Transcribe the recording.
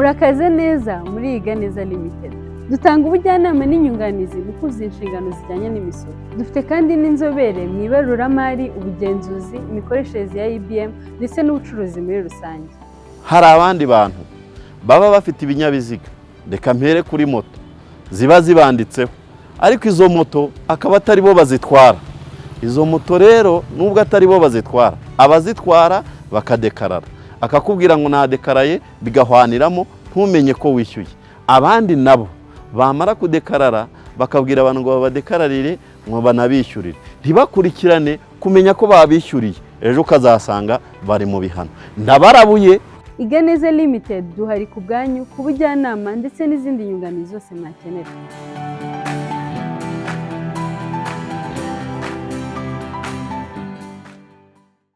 Murakaze neza muri Iga Neza Limited. Dutanga ubujyanama n'inyunganizi mu kuzuza inshingano zijyanye n'imisoro. Dufite kandi n'inzobere mu ibaruramari, ubugenzuzi, imikoreshereze ya EBM ndetse n'ubucuruzi muri rusange. Hari abandi bantu baba bafite ibinyabiziga, reka mpere kuri moto, ziba zibanditseho, ariko izo moto akaba atari bo bazitwara. Izo moto rero, nubwo atari bo bazitwara, abazitwara bakadekarara, akakubwira ngo nadekaraye, bigahwaniramo, ntumenye ko wishyuye. Abandi nabo bamara kudekarara bakabwira abantu ngo babadekararire, ngo banabishyurire, ntibakurikirane kumenya ko babishyuriye. Ejo ukazasanga bari mu bihano. Ndabarabuye. Iga Neza Limited, duhari ku bwanyu, ku bujyanama ndetse n'izindi nyunganizi zose mwakenera.